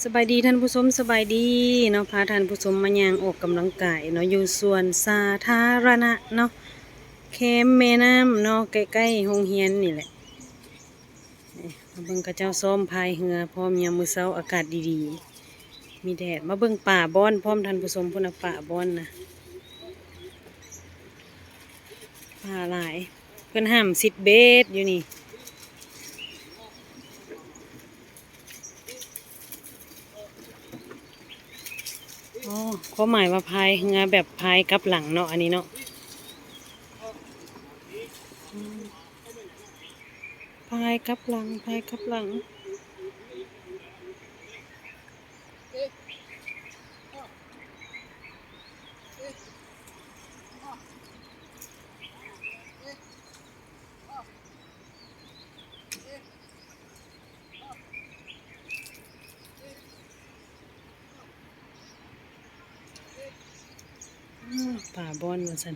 ສະບາຍດີທ່ານຜູ້ຊົມ ສະບາຍດີເນາະ ພາທ່ານຜູ້ຊົມມາຍ່າງອອກກຳລັງກາຍເນາະ ຢູ່ສວນສາທາລະນະເນາະ ແຄມແມ່ນ້ຳເນາະ ໃກ້ໆໂຮງຮຽນນີ້ແຫຼະ. ນີ້ ມາເບິ່ງເຂົາເຈົ້າຊ້ອມພາຍເຮືອພ້ອມ ຍາມມື້ເຊົ້າອາກາດດີໆ ມີແດດ. ມາເບິ່ງປາບ່ອນພ້ອມທ່ານຜູ້ຊົມ ພຸ້ນນະ ປາບ່ອນນະ ປາຫຼາຍ ເພິ່ນຫ້າມຊິດເບັດຢູ່ນີ້. ອໍ ຄວາມໝາຍວ່າພາຍເຮືອແບບພາຍກັບຫຼັງເນາະ ອັນນີ້ເນາະ ອືມ ພາຍກັບຫຼັງ ພາຍກັບຫຼັງ. ອາ ປາບ່ອນວ່າຊັ້ນ.